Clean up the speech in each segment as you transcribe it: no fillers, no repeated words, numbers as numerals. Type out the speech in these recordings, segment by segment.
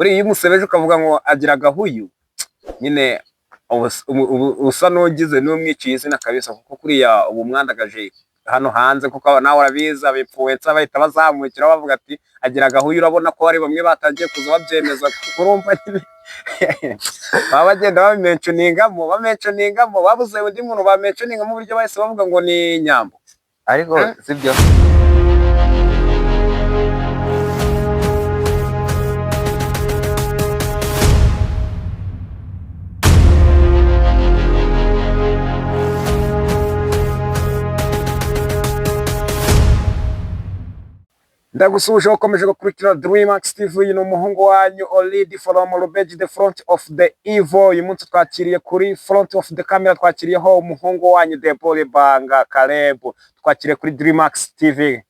Buriya iyo umusebeje ukavuga ngo agira agahuyu nyine, usa n'ugize n'umwiciye izina kabisa, kuko kuriya ubu mwandagaje hano hanze, kuko nawe urabizi aba influencer bahita bazamukira bavuga ati agira agahuyu. Urabona ko hari bamwe batangiye kuza babyemeza, kuko urumva nyine baba bagenda babimentioningamo, bamentioningamo, babuze undi muntu bamentioningamo uburyo bahise bavuga ngo ni Nyambo. Ariko sibyo. Ndagusuhuje ukomeje gukurikira Dreamax TV. Uyu ni umuhungu wanyu Olid from Rubeji, the front of the evil. Uyu munsi twakiriye kuri front of the camera, twakiriyeho umuhungu wanyu Debole Banga Caleb, twakiriye kuri Dreamax TV.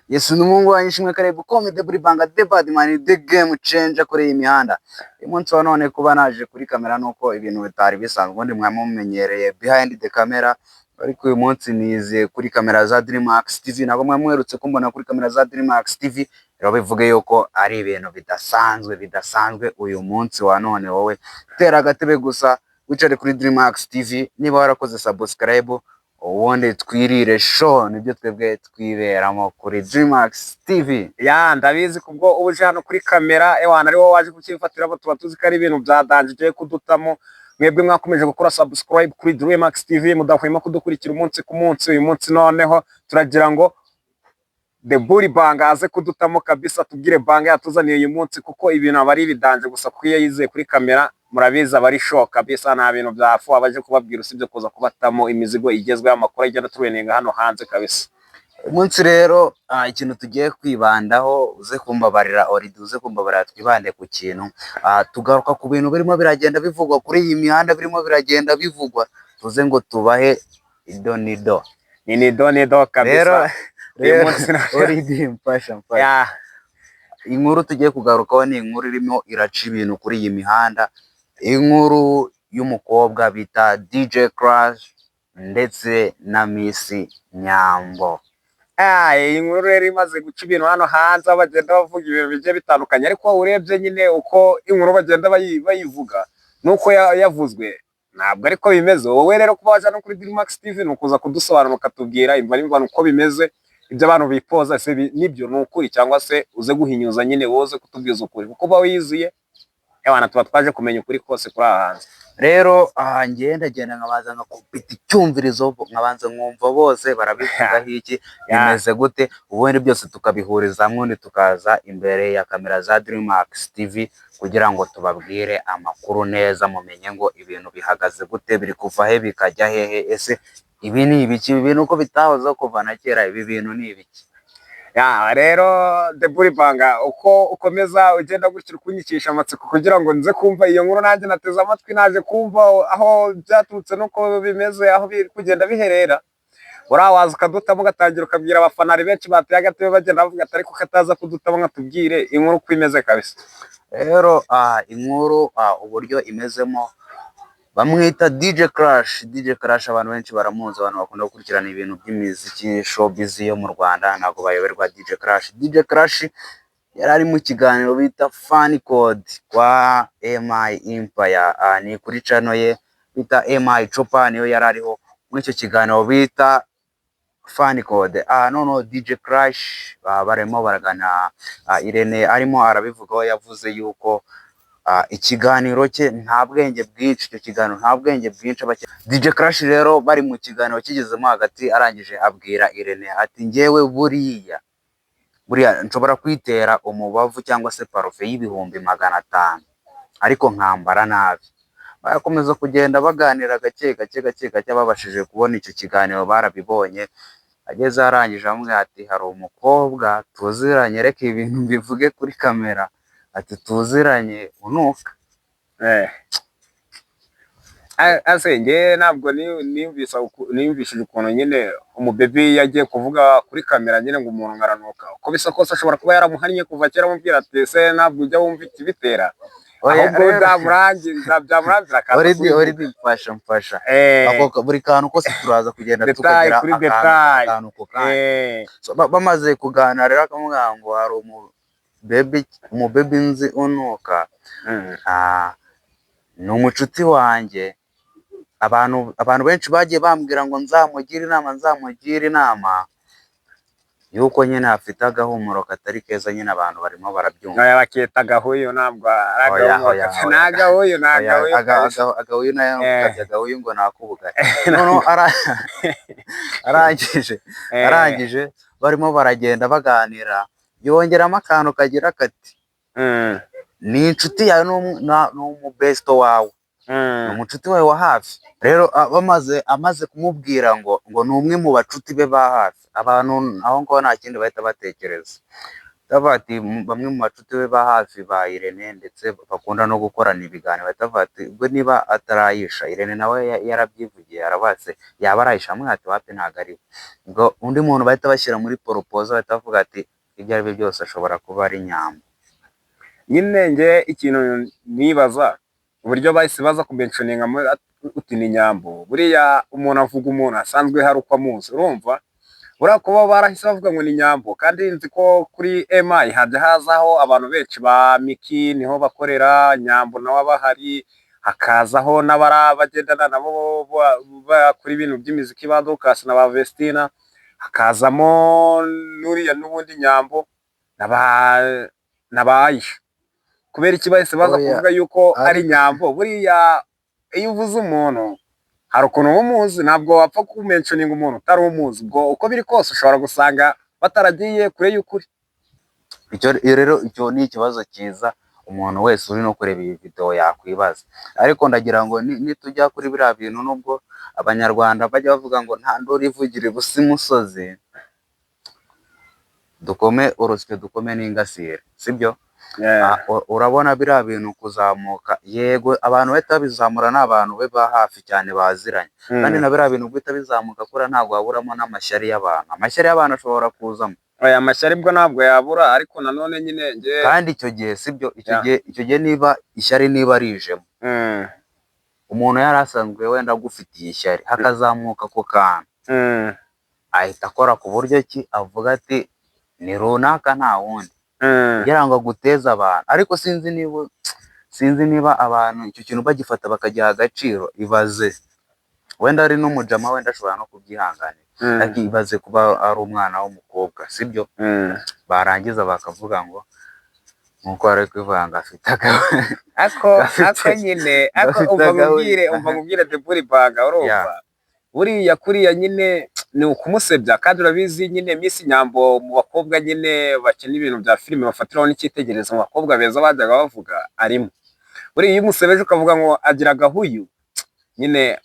Yesu ni umuhungu wanyu Ishimwe Caleb Kome, the Banga, the bad man, the game changer kuri iyi mihanda. Uyu munsi wa none kuba naje kuri kamera nuko ibintu bitari bisanzwe, ubundi mwaba mumenyereye behind the camera, ariko uyu munsi nize kuri kamera za Dreamax TV. Ntabwo mwaba muherutse kumbona kuri kamera za Dreamax TV, rero bivuge yuko ari ibintu bidasanzwe bidasanzwe. Uyu munsi wa none wowe tera agatebe gusa wicare kuri Dreamax TV, niba warakoze subscribe, ubundi twirire show, nibyo twebwe twiberamo kuri Dreamax TV. Ya, ndabizi kubwo uba uje hano kuri kamera, ewana ari wowe waje kucyifatira, tuba tuzi ko ari ibintu bya danger ugiye kudutamo. Mwebwe mwakomeje gukora subscribe kuri Dreamax TV, mudahwema kudukurikira umunsi ku munsi. Uyu munsi noneho turagira ngo The Bully Banga aze kudutamo kabisa, tubwire banga yatuzaniye uyu munsi, kuko ibintu aba ari ibi danger gusa, kuko iyo yizeye kuri kamera murabizi aba ari show kabisa, nta bintu bya fu abaje kubabwira usibye kuza kubatamo imizigo igezweho, amakuru agenda tureninga hano hanze kabisa. Uyu munsi rero ikintu tugiye kwibandaho, uze kumbabarira Oridi, uze kumbabarira twibande ku kintu, tugaruka ku bintu birimo biragenda bivugwa kuri iyi mihanda, birimo biragenda bivugwa, tuze ngo tubahe ido nido. Ni nido nido kabisa. Rero uyu rero munsi Oridi, mfasha mfasha. Inkuru tugiye kugarukaho ni inkuru irimo iraca ibintu kuri iyi mihanda, inkuru y'umukobwa bita DJ Crash ndetse na Miss Nyambo. Iyi nkuru rero imaze guca ibintu hano hanze, aho bagenda bavuga ibintu bigiye bitandukanye, ariko urebye nyine uko inkuru bagenda bayivuga nuko yavuzwe ntabwo ariko bimeze. Wowe rero kuba waje no kuri Dreamax TV ni ukuza kudusobanura, ukatubwira imva n'imvano uko bimeze, ibyo abantu bipoza ese nibyo ni ukuri, cyangwa se uze guhinyuza nyine, wowe uze kutubwiza ukuri, kuko uba wizuye ewana tuba twaje kumenya ukuri kose kuri aha hanze. Rero aha ngenda genda nkabanza nkakubita icyumvirizo, nkabanza nkumva bose barabivugaho iki, bimeze gute, ubundi byose tukabihuriza hamwe, ubundi tukaza imbere ya kamera za Dreamax TV kugira ngo tubabwire amakuru neza, mumenye ngo ibintu bihagaze gute, biri kuva he bikajya hehe, ese ibi ni ibiki, ibi bintu uko bitahozeho kuva na kera, ibi bintu ni ibiki. Ya, rero The Bully Banga, uko ukomeza ugenda gutyo kunyikisha amatsiko kugira ngo nze kumva iyo nkuru, nanjye nateze amatwi, naje kumva aho byaturutse n'uko bimeze, aho biri kugenda biherera. Uriya waza ukadutamo, ugatangira ukabwira abafana, ari benshi bateye agatebe bagenda bavuga ati ariko kataza kudutamo nka tubwire inkuru uko imeze kabisa. Rero inkuru uburyo imezemo, bamwita DJ Crash. DJ Crash abantu benshi baramuzi, abantu bakunda gukurikirana ibintu by'imiziki showbiz yo mu Rwanda ntabwo bayoberwa DJ Crash. DJ Crash yari ari mu kiganiro bita Fun Code kwa MI Empire, ni kuri channel ye bita MI Chopper, niyo yari ariho muri icyo kiganiro bita Fun Code. Noneho DJ Crash barimo baragana, Irene arimo arabivugaho, yavuze yuko ikiganiro cye nta bwenge bwinshi, icyo kiganiro nta bwenge bwinshi aba. DJ Crash rero bari mu kiganiro kigezemo hagati, arangije abwira Irene ati njyewe buriya buriya nshobora kwitera umubavu cyangwa se parufe y'500,000 ariko nkambara nabi. Barakomeza kugenda baganira gake gake gake gake, babashije kubona icyo kiganiro barabibonye. Ageze arangije amubwira ati hari umukobwa tuziranye, reka ibintu mbivuge kuri kamera, ati tuziranye unuka. Ase njye ntabwo niyumvishije ukuntu nyine umubebi yagiye kuvuga kuri kamera nyine ngo umuntu ngaranuka. Uko bisa kose ashobora kuba yaramuhannye kuva kera, amubwira ati ese ntabwo ujya wumva ikibitera, ahubwo byamurangira akaza Already kubivuga. Already mfasha mfasha. Ako buri kantu kose turaza kugenda Detail tukagira kuri akantu detail. akantu ku kandi. So, bamaze kuganira rero akamubwira ngo hari umu Baby, umubaby nzi unuka ni umucuti wanjye. Abantu benshi bagiye bambwira ngo nzamugire inama, nzamugire inama yuko nyine afite agahumuro katari keza nyine, abantu barimo barabyumva. Aya bakita agahuyu, ntabwo ari Oya, agahumuro. oya, Ni oya. agahuyu, ni Oya, agahuyu kabisa. Agahuyu nayo karya agahuyu ngo ni ak'ubugari. Noneho arangije arangije barimo baragenda baganira, yongeramo akantu kagira kati: "Ni inshuti yawe, ni umubesto wawe, ni umucuti wawe wa hafi." Rero bamaze amaze kumubwira ngo ni umwe mu bacuti be ba hafi, abantu aho ngaho nta kindi bahita batekereza. Bavuga ati bamwe mu bacuti be ba hafi ba Irene, ndetse bakunda no gukorana ibiganiro, bahita bavuga ati ubwo niba atarayisha Irene, nawe yarabyivugiye, aravuga ati yaba arayisha, amwe ati wapi, ntabwo ari we. Ubwo undi muntu bahita bashyira muri proposal, bahita bavuga ati ibyo ari byo byose ashobora kuba ari Nyambo. Nyine nge ikintu nibaza, uburyo bahise baza kumentioninga uti ni Nyambo, buriya umuntu avuga umuntu asanzwe hari uko amuzi. Urumva buriya kuba barahise bavuga ngo ni Nyambo, kandi nzi ko kuri MI hajya hazaho abantu benshi ba Miki, niho bakorera, Nyambo nawe aba ahari, hakazaho n'abari bagendana nabo bakora ibintu by'imiziki, ba Dorcas na ba Vestina, hakazamo n'uriya n'ubundi Nyambo na ba Aisha. Kubera iki bahise baza Oya, kuvuga yuko ari ariko Nyambo? Buriya iyo uvuze umuntu hari ukuntu uba umuzi, ntabwo wapfa kumentioninga umuntu utari umuzi. Ubwo uko biri kose ushobora gusanga bataragiye kure y'ukuri. Icyo rero, icyo ni ikibazo cyiza umuntu wese uri no kureba iyi video yakwibaza. Ariko ndagira ngo nitujya kuri biriya bintu, nubwo Abanyarwanda bajya bavuga ngo nta nduru ivugira ibusa imusozi, dukome urusyo dukome n'ingasire, sibyo? Urabona biriya bintu kuzamuka, yego, abantu bahita babizamura ni abantu be ba hafi cyane baziranye, kandi na biriya bintu guhita bizamuka kuriya ntabwo haburamo n'amashyari y'abantu, amashyari y'abantu ashobora kuzamo. Aya mashyari bwo ntabwo yabura, ariko nanone nyine nge Kandi icyo gihe, sibyo, icyo gihe, icyo gihe niba ishyari niba rijemo, umuntu yari asanzwe wenda agufitiye ishyari, hakazamuka ako kantu, ahita akora ku buryo ki avuga ati ni runaka, nta wundi, kugira ngo aguteze abantu. Ariko sinzi niba abantu icyo kintu bagifata bakagiha agaciro. Ibaze wenda ari n'umujama, wenda ashobora no kubyihanganira, ariko ibaze kuba ari umwana w'umukobwa, sibyo? Barangiza bakavuga ngo nkuko wari uri kubivuga ngo afite Ako gafite ako nyine ako gafite umva agahu. Nkubwire, umva nkubwire, Deburi Banga, urumva buriya kuriya nyine ni ukumusebya, kandi urabizi nyine Miss Nyambo mu bakobwa nyine bakina ibintu bya filime bafatiraho n'icyitegererezo, mu bakobwa beza bajyaga bavuga arimo. Buriya iyo umusebeje ukavuga ngo agira agahuyu nyine,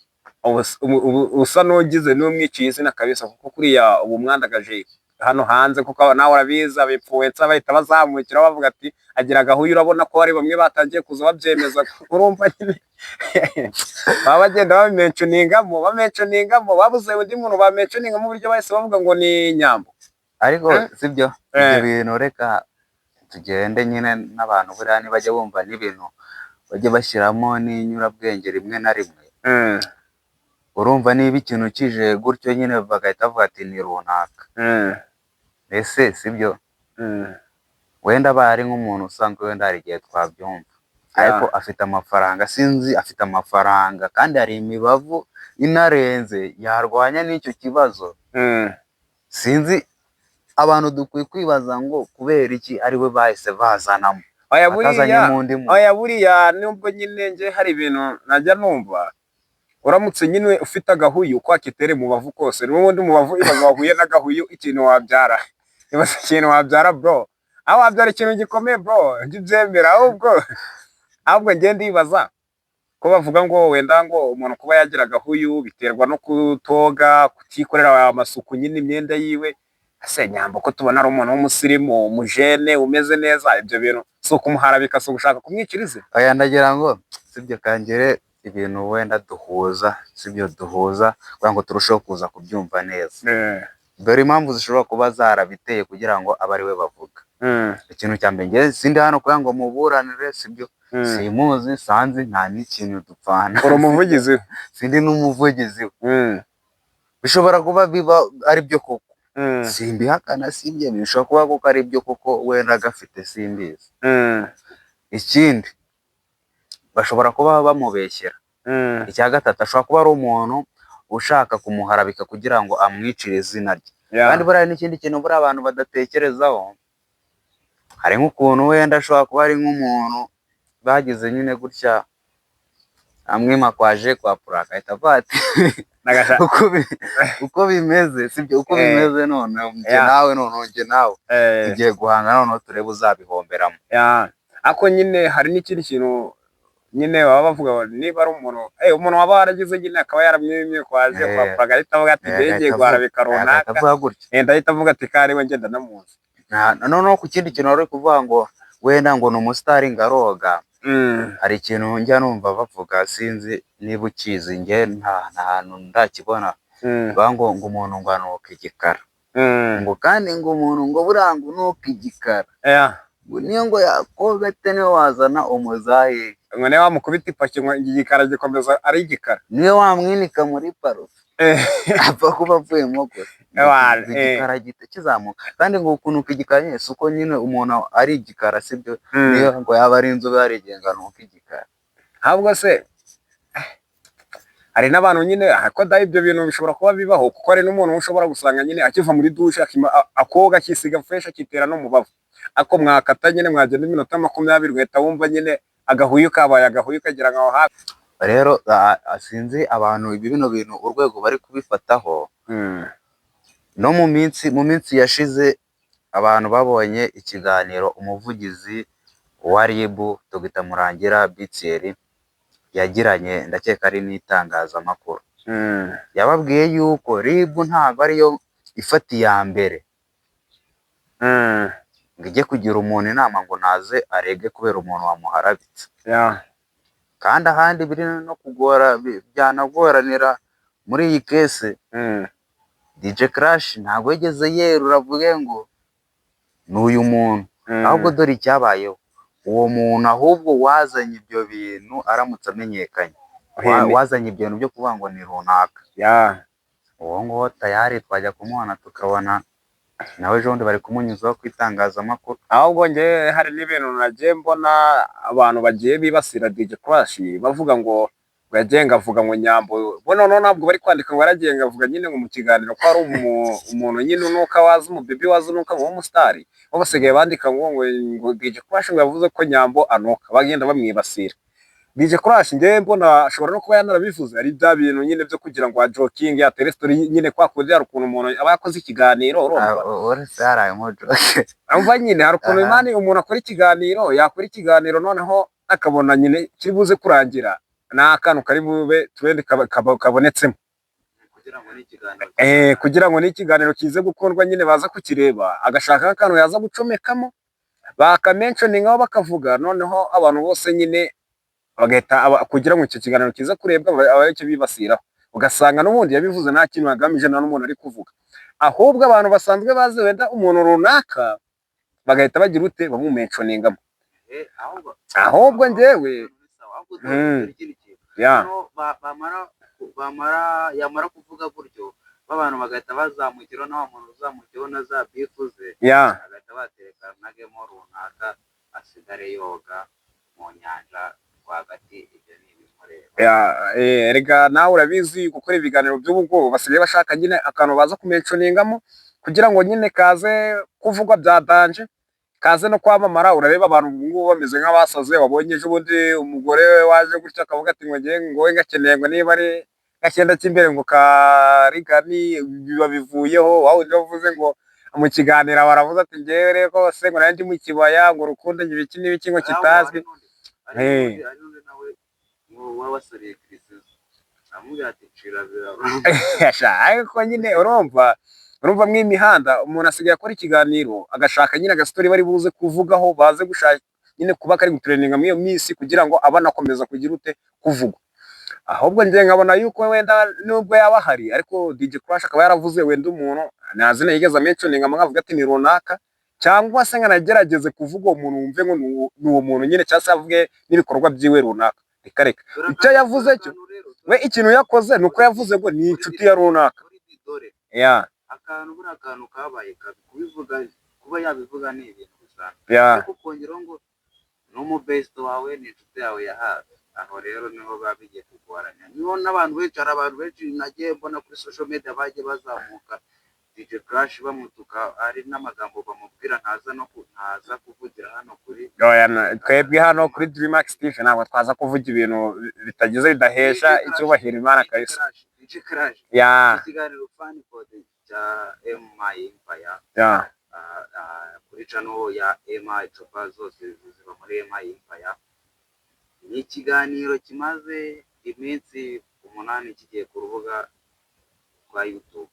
usa n'ugize n'umwiciye izina kabisa, kuko kuriya ubu mwandagaje hano hanze, kuko nawe urabizi abinfluencer bahita bazamukira bavuga ati agira agahuyu. Urabona ko hari bamwe batangiye kuza babyemeza. Urumva nyine baba bagenda babimentioningamo, bamentioningamo, babuze undi muntu bamentioningamo, uburyo bahise bavuga ngo ni Nyambo. Ariko sibyo, ibyo bintu reka tugende nyine n'abantu buriya nibajya bumva n'ibintu bajye bashyiramo n'inyurabwenge rimwe na rimwe. Urumva niba ikintu kije gutyo nyine bagahita bavuga ati ni runaka, ese sibyo? Wenda abaye ari nk'umuntu usanzwe, wenda hari igihe twabyumva, ariko afite amafaranga, sinzi, afite amafaranga kandi hari imibavu inarenze yarwanya n'icyo kibazo. Sinzi, abantu dukwiye kwibaza ngo kubera iki ari we bahise bazanamo, Oya, buriya batazanyemo undi muntu? Oya, buriya nubwo nyine nge hari ibintu najya numva, uramutse nyine ufite agahuyu uko wakitere mu bavu kose, n'ubundi mu bavu, ibaze wahuye n'agahuyu ikintu wabyara, ibaze ikintu wabyara, bro, aho wabyara ikintu gikomeye, bro, njye ubyemera. Ahubwo nge ndibaza ko bavuga ngo wenda ngo umuntu kuba yagira agahuyu biterwa no kutoga, kutikorera amasuku nyine imyenda yiwe. Ese Nyambo ko tubona ari umuntu w'umusirimu, umujene umeze neza, ibyo bintu si ukumuharabika, si ugushaka kumwicira izina? Oya, ndagira ngo sibyo, kangere ibintu wenda duhuza, sibyo, duhuza kugira ngo turusheho kuza kubyumva neza. Dore impamvu zishobora kuba zarabiteye kugira ngo abe ari we bavuga. Ikintu cya mbere, njye sindi hano kugira ngo muburanire, sibyo? Simuzi, sanzi, nta n'ikintu dupfana. Uri umuvugizi we? Sindi n'umuvugizi we. Bishobora kuba biba ari byo koko. Simbihakana, simbyemera, bishobora kuba koko ari byo, kuko wenda agafite, simbizi. Ikindi, bashobora kuba bamubeshyera. Icya gatatu, ashobora kuba ari umuntu ushaka kumuharabika kugira ngo amwicire izina rye. Kandi buriya n'ikindi kintu buriya abantu badatekerezaho, hari nk'ukuntu wenda ashobora kuba ari nk'umuntu bagize nyine gutya amwima kwaje kwa puraka, ahita avuga ati uko bimeze sibyo, uko bimeze noneho njye nawe, noneho njye nawe tugiye guhanga, noneho turebe uzabihomberamo. Yeah. Ariko nyine hari n'ikindi kintu nyine baba bavuga ngo niba ari umuntu umuntu waba waragize nyine akaba yaramwimye kwaje kwa puraka, ahita avuga ati ngiye ngiye guharabika agahita runaka. Avuga gutya. Ndahita avuga ati kari we ngenda namuzi. Noneho ku kindi kintu wari uri kuvuga ngo wenda ngo ni umusitari ngo aroga, hari ikintu njya numva bavuga, sinzi niba ukizi, njye nta hantu ndakibona, bavuga ngo umuntu ngo anuka igikara, ngo kandi ngo umuntu ngo buriya ngo unuka igikara, ngo niyo ngo yakoga ate, niyo wazana umuzayi, ngo niyo wamukubita ipaki ngo igikara gikomeza ari igikara, niyo wamwinika muri parufe apfa kuba avuyemo gusa. Ewana, Igikara gihita kizamuka. Kandi ngo kunuka igikara nyine si uko nyine umuntu ari igikara, sibyo? Niyo ngo yaba ari inzobe hari igihe ngo anuka igikara. Ahubwo se hari n'abantu nyine, ariko da ibyo bintu bishobora kuba bibaho, kuko hari n'umuntu ushobora gusanga nyine akiva muri dushe akoga, akisiga fresh, akitera n'umubavu, ariko mwakata nyine mwagenda iminota 20 ugahita wumva nyine agahuyu kabaye agahuyu kagira nkaho hafi. Rero sinzi abantu ibi bino bintu urwego bari kubifataho. No mu minsi yashize abantu babonye ikiganiro umuvugizi wa RIB Dr Murangira Bitseri yagiranye, ndakeka ari n'itangazamakuru, yababwiye yuko RIB ntabwo ariyo ifata iya mbere ngo ijye kugira umuntu inama ngo naze arege kubera umuntu wamuharabitse. Kandi ahandi biri no kugora, byanagoranira muri iyi case, DJ Crash ntabwo yigeze yerura avuge ngo ni uyu muntu. Ahubwo dore icyabayeho, uwo muntu ahubwo wazanye ibyo bintu aramutse amenyekanye, wazanye ibyo bintu byo kuvuga ngo ni runaka, uwo nguwo tayari twajya kumubona tukabona nawe ejo bundi bari kumunyuzaho ku itangazamakuru. Ahubwo njye hari n'ibintu nagiye mbona abantu bagiye bibasira DJ Crash bavuga ngo yagiye ngo avuga ngo Nyambo bo, noneho ntabwo bari kwandika ngo yaragiye ngo avuga nyine ngo mu kiganiro ko ari umuntu nyine unuka, wazi umubibi wazi unuka ngo w'umusitari, bo basigaye bandika ngo DJ Crash ngo yavuze ko Nyambo anuka, bagenda bamwibasira. DJ Crash njyewe mbona ashobora no kuba yanarabivuze ari bya bintu nyine byo kugira ngo ajokinge, atere story nyine, kwa kundi hari ukuntu umuntu aba yakoze ikiganiro, urumva. Uretse harayemo joke. Umva nyine hari ukuntu imani umuntu akora ikiganiro, yakora ikiganiro noneho akabona nyine kiri buze kurangira n'akantu kari bube trend kabonetsemo. Kugira ngo n'ikiganiro Kugira ngo n'ikiganiro kize gukundwa nyine baza kukireba, agashaka akantu yaza gucomekamo bakamentioningaho bakavuga, noneho abantu bose nyine bagahita kugira ngo icyo kiganiro kize kurebwa aba aricyo bibasiraho, ugasanga n'ubundi yabivuze nta kintu agamije, nta n'umuntu ari kuvuga, ahubwo abantu basanzwe bazi wenda umuntu runaka bagahita bagira ute, bamumentioningamo. Ahubwo njyewe ya Bamara yamara kuvuga gutyo, abantu bagahita bazamukiraho na wa muntu uzamukiyeho na za beef ze, agahita batereka nagemo runaka asigare yoga mu nyanja rwagati, ibyo ni ibimureba. Yeah, erega nawe urabizi, gukora ibiganiro by'ubu ngubu basigaye bashaka nyine akantu baza kumentioningamo kugira ngo nyine kaze kuvugwa bya danger, kaze no kwamamara. Urareba abantu ubu ngubu bameze nk'abasaze. Wabonye ejo bundi umugore waje gutya akavuga ati ngo ngiye ngo we ngakeneye ngo niba ari gakenda cy'imbere ngo karigani biba bivuyeho. Wa wundi wavuze ngo mu kiganiro baravuze ati ngewe rero rwose ngo nari ndi mu kibaya ngo urukundo ibiki n'ibiki ngo kitazwi. Hari n'undi nawe ngo wabasariye kirisizo amubwira ati cira Sha, ariko nyine urumva mw'iyi mihanda umuntu asigaye akora ikiganiro agashaka nyine agastori bari buze kuvugaho, baze gushaka nyine kuba kari gutrendinga muri iyo minsi kugira ngo abe anakomeza kugira ute, kuvugwa. Ahubwo njye nkabona yuko wenda nubwo yaba ahari, ariko DJ Crash akaba yaravuze wenda umuntu nta zina yigeze amentioninga avuga ati ni runaka, cyangwa se nkanagerageze kuvuga uwo muntu wumve ngo ni uwo muntu nyine, cyangwa se avuge n'ibikorwa byiwe runaka. Reka reka, icyo yavuze cyo we ikintu yakoze ni uko yavuze ngo ni inshuti ya runaka. Dore ya Akantu, buriya akantu kabaye kabi, kubivuga, kuba yabivuga ni ibintu bisanzwe, ariko kongeraho ngo ni umubesto wawe, ni inshuti yawe ya hafi, aho rero niho biba bigiye kugorana. Niho n'abantu benshi, hari abantu benshi nagiye mbona kuri social media bagiye bazamuka DJ Crash bamutuka, hari n'amagambo bamubwira ntaza no ntaza kuvugira hano kuri Oya, twebwe hano kuri Dreamax TV ntabwo twaza kuvuga ibintu bitagize, bidahesha DJ Crash, icyubahiro Imana DJ kabisa. Crash, DJ Crash, ikiganiro Funny Code cya MI Empire, kuri channel ya MI Chopa, zose ziba muri MI Empire. Ni ikiganiro kimaze iminsi 8 kigiye ku rubuga rwa YouTube.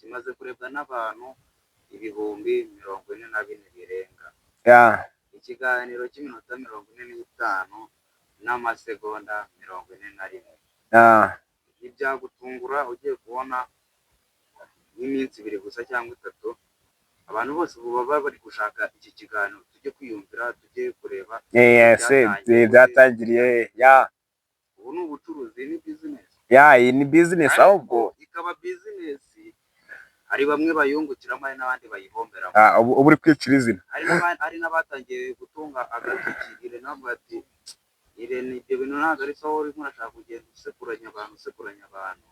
Kimaze kurebwa n'abantu 44,000 birenga. Ikiganiro cy'iminota 45 n'amasegonda 41. Ntibyagutungura ugiye kubona nk'iminsi 2 gusa cyangwa 3, abantu bose ubu baba bari gushaka iki kiganiro, tujye kwiyumvira, tujye kureba Yes, byatangiye. Byatangiriye ya. Ubu ni ubucuruzi, ni business. Ya, iyi ni business ahubwo. Ariko ikaba business, hari bamwe bayungukiramo, hari n'abandi bayihomberamo. Ah, ubu uri kwicira izina. Hari n'abatangiye gutunga agatoki Irene, bavuga ati: "Irene, ibyo bintu ntabwo ari sawa, urimo urashaka kugenda usekuranya abantu, usekuranya abantu."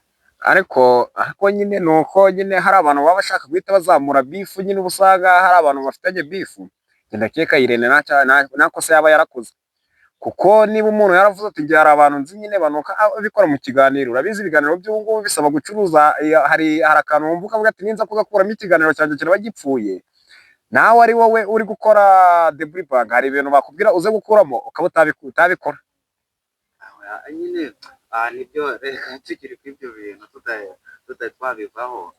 Ariko nyine ni uko nyine hari abantu baba bashaka guhita bazamura beef nyine, uba usanga hari abantu bafitanye beef. Njye ndakeka Irene nta kosa yaba yarakoze, kuko niba umuntu yaravuze ati njye hari abantu nzi nyine banuka abikora mu kiganiro, urabizi ibiganiro by'ubu ngubu bisaba gucuruza, hari akantu wumva ukavuga ati ninza kugakuramo ikiganiro cyanjye kiraba gipfuye. Nawe ari wowe uri gukora The Bang, hari ibintu bakubwira uze gukuramo ukaba utabikora. Nyine nibyo, reka tukiri kuri ibyo bintu tutari twabivaho.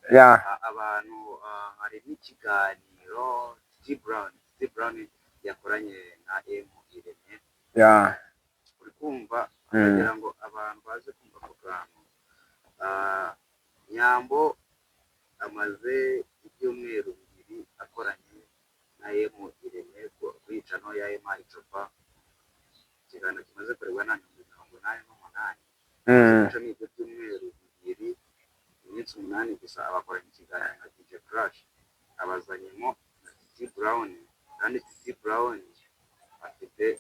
Abantu, hari n'ikiganiro T Brown, T Brown yakoranye na M Irene. Uri kumva? Kugira ngo abantu baze kumva ako kantu. Nyambo amaze ibyumweru 2 akoranye na M Irene kuri channel ya M Icopa, ikiganiro kimaze kurebwa na 88,000. Guca ni ibyo byumweru 2, iminsi 8 gusa, abakoranye ikiganiro na DJ Crash, abazanyemo na Titi Brown, kandi Titi Brown afite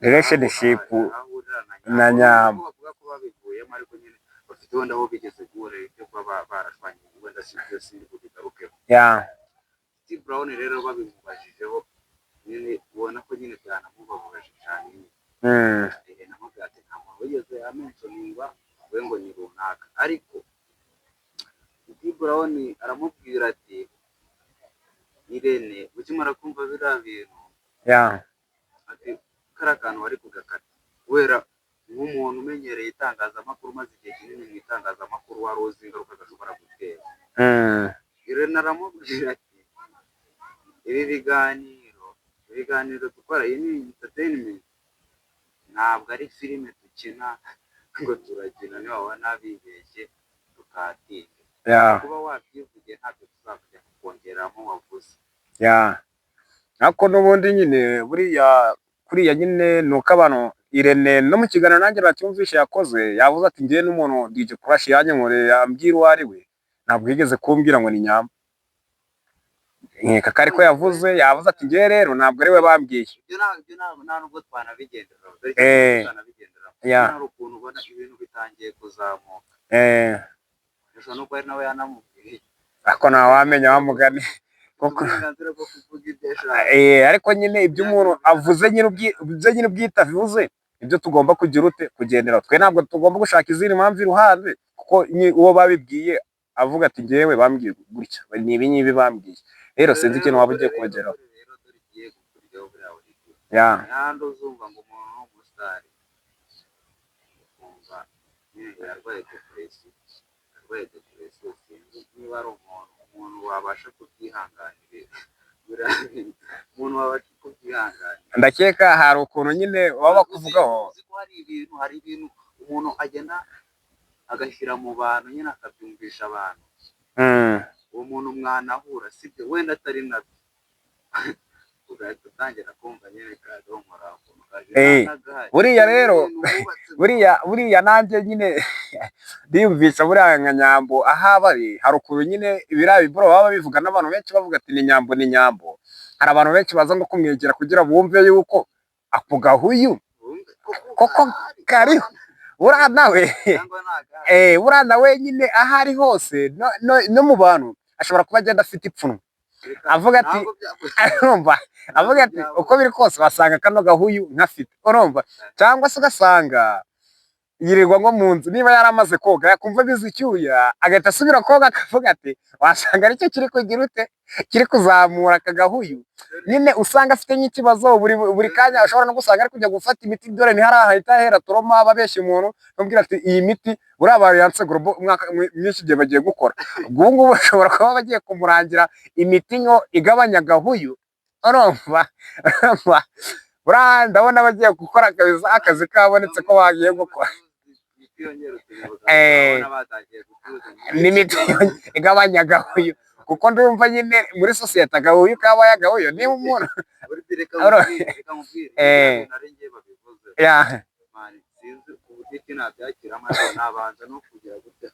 Relationship aho ahurira na na Nyambo. Nyambo. Nubwo bavuga ko babivuyemo, ariko nyine bafite wenda aho bigeze guhura, ibyo kuba barashwanye wenda si byo, sindi bubigarukeho. Titi Brown rero babimubajijeho nyine, ubona ko nyine byanamubabaje cyane nyine. Namubwira ati nta muntu wigeze amentioningwa we ngo ni runaka, ariko Titi Brown aramubwira ati: "Irene, ukimara kumva biriya bintu," ati "kariya kantu wari kugakata, kubera nk'umuntu umenyereye itangazamakuru, umaze igihe kinini mu itangazamakuru, wari uzi ingaruka gashobora gutera." Irene aramubwira ati: "Ibi biganiro dukora, iyi ni entertainment, ntabwo ari filime dukina ngo turakina, nibabona bibeshye tukatinda. Kuba wabyivugiye ntabyo tuzakujya kukongeramo wavuze." Ya, ariko n'ubundi nyine buriya kuriya nyine ni uko abantu, Irene no mu kiganiro nanjye nacyumvishe yakoze, yavuze ati njyewe n'umuntu DJ Crash yanyankoreye ambwira uwo ari we, ntabwo yigeze kumbwira ngo ni Nyambo. Nkeka ko ariko yavuze ati njyewe rero ntabwo ari we bambwiye. Ibyo nta nubwo twanabigenderaho, dore twanabigenderaho. Hari ukuntu ubona ibintu bitangiye kuzamuka, bishobora no kuba ari nawe yanamubwiye. Ariko ntawamenya wa mugani Ufite kuko uburenganzira bwo kuvuga ibyo ashaka. Ariko nyine ibyo umuntu avuze nyine ibyo nyine ubwite avuze, ibyo tugomba kugira ute kugendera, twe ntabwo tugomba gushaka izindi mpamvu iruhande, kuko uwo babibwiye avuga ati njyewe bambwiye gutya, ni ibi ngibi bambwiye. Rero sinzi ikintu waba ugiye kongeraho. Dore rero, dore igiye gukurikiraho buriya buri imihanda, uzumva ngo umuntu ni umusitari, ukumva nyine yarwaye depression, arwaye depression. Sinzi niba ari umuntu wabasha kubyihanganira, buriya bintu, umuntu wabasha kubyihanganira. Ndakeka hari ukuntu nyine baba bakuvugaho. Uzi ko hari ibintu umuntu agenda agashyira mu bantu nyine, akabyumvisha abantu. Uwo muntu mwanahura sibyo, wenda atari nabyo. Ugahita utangira kumva nyine kadomora ukuntu kaje. Eh, buriya rero, buriya nanjye nyine ndiyumvisha buriya nka Nyambo aho aba ari, hari ukuntu nyine biriya biboro baba babivuga n'abantu benshi bavuga ati ni Nyambo, ni Nyambo. Hari abantu benshi baza no kumwegera kugira bumve yuko ako gahuyu koko kariho. Buriya nawe, buriya nawe nyine aho ari hose no mu bantu ashobora kuba agenda afite ipfunwe, avuga ati, urumva, avuga ati uko biri kose wasanga kano gahuyu nkafite, urumva? Cyangwa se ugasanga yirirwa nko mu nzu, niba yaramaze koga yakumva abize icyuya agahita asubira koga, akavuga ati wasanga aricyo kiri kugira ute, kiri kuzamura aka gahuyu. Nyine usanga afite nk'ikibazo buri kanya, ashobora no gusanga ari kujya gufata imiti, dore ntiharahita ahera trauma, babeshya umuntu bamubwira ati iyi miti buriya ba Alliance Global umwaka mwinshi igihe bagiye gukora, ubwo ngubu bashobora kuba bagiye kumurangira imiti nko igabanya agahuyu, urumva? Urumva buriya ndabona bagiye gukora kabisa, akazi kabonetse ko bagiye gukora n'imiti igabanya agahuyu, kuko ndumva nyine muri sosiyete agahuyu kabaye agahuyu niba umuntu ya Sinzi uburyo ki nabyakiramo, ariko nabanza no kugira gutya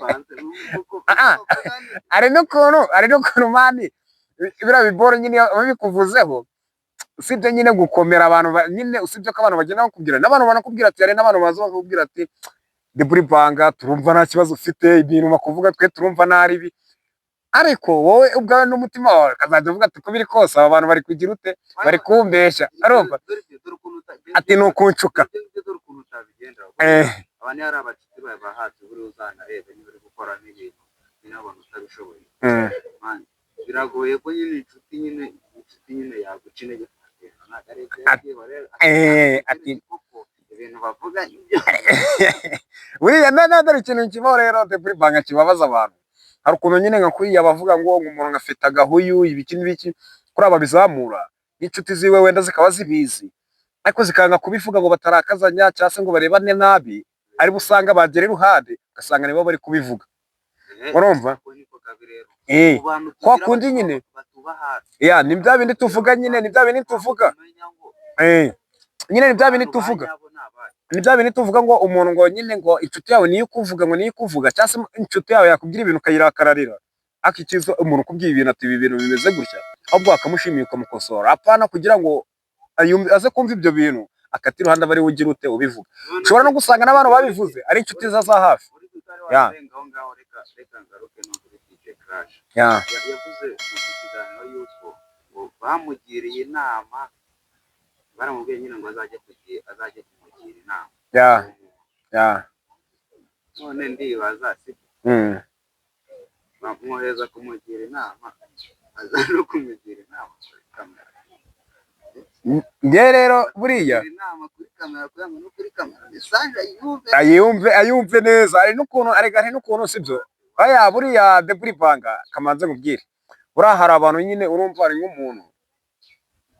banze kuko Hari n'ukuntu man biriya biboro nyine babikuvuzeho, usibye nyine gukomera abantu nyine usibye ko abantu bagenda bakubwira, n'abantu banakubwira ati, hari n'abantu baza bakakubwira ati deburi banga turumva nta kibazo ufite, ibintu bakuvuga twe turumva nta ribi, ariko wowe ubwawe n'umutima wawe ukazajya uvuga ati uko biri kose aba bantu bari kugira ute, bari kumbeshya, urumva? Ati ni ukunshuka. Dore ukuntu utabigendera. Aba niyo ari abacuti bawe ba hafi, buriya uzanarebe niba uri gukora n'ibintu nyine abona utabishoboye. Man, biragoye ko nyine inshuti nyine yaguca intege, ntabwo ari ibyo yabyihorera. Ati koko ibintu bavuga nibyo. Buriya na dore ikintu kibaho rero deburi banga kibabaza abantu, hari ukuntu nyine nka kuriya bavuga ngo umuntu afite agahuyu ibiki n'ibiki, kuri aba bizamura n'inshuti ziwe wenda zikaba zibizi, ariko zikanga kubivuga ngo batarakazanya cyangwa se ngo barebane nabi, aribo usanga bagera iruhande ugasanga nibo bari kubivuga, urumva? Ako niko kabi rero. Eh, Mu bantu kwa tugira kundi nyine batuba hafi. Ya, ni bya bindi tuvuga nyine, ni bya bindi tuvuga. Umenya ngo Nyine ni bya bindi abantu ba tuvuga. nyabo ni abahe. Ni bya bindi tuvuga ngo umuntu ngo nyine ngo inshuti yawe niyo ikuvuga, ngo niyo ikuvuga, cyangwa se inshuti yawe yakubwira ibintu ukayirakararira, ariko icyiza umuntu ukubwiye ibintu ati ibi bintu bimeze gutya, ahubwo wakamushimiye ukamukosora, apana kugira ngo aze kumva ibyo bintu akata iruhande aba ariwe ugira ute ubivuga. Ushobora no gusanga n'abantu babivuze ari inshuti ze za hafi. Uri utari Ya. warenga aho ngaho, reka ngaruke no kuri DJ Crash. Ya. Yavuze mu kiganiro yuko ngo bamugiriye inama, baramubwiye nyine ngo azajye kumugira inama. Ya. None ndibaza si bamwohereza kumugira inama, aza no kumugira inama kuri kamera? Njye rero buriya Kumugira inama kuri kamera kugira ngo no kuri kamera message ayumve. Ayumve neza. Hari n'ukuntu arega, hari n'ukuntu sibyo, aya buriya deburi banga kamanze nkubwire, buriya hari abantu nyine, urumva, hari nk'umuntu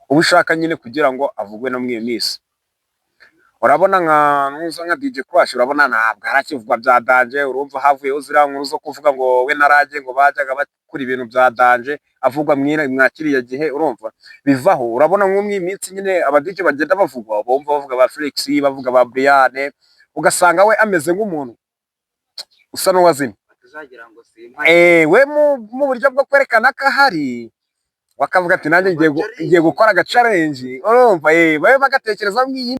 uba ushaka nyine kugira ngo avugwe no muri iyo minsi, urabona nka nuza nka DJ Crash, urabona ntabwo harakivugwa bya danger, urumva havuyeho ziriya nkuru zo kuvuga ngo we na Rage ngo bajyaga bakora ibintu bya danger, avugwa mwa kiriya gihe, urumva bivaho. Urabona nko mu minsi nyine aba DJ bagenda bavugwa, bumva bavuga ba Felix, bavuga ba Brian, ugasanga we ameze nk'umuntu usa n'uwazimye. Batazagira ngo simpa. We mu buryo bwo kwerekana ko ahari, bakavuga ati nanjye ngiye gukora aga challenge, urumva, babe bagatekereza nk'iyi.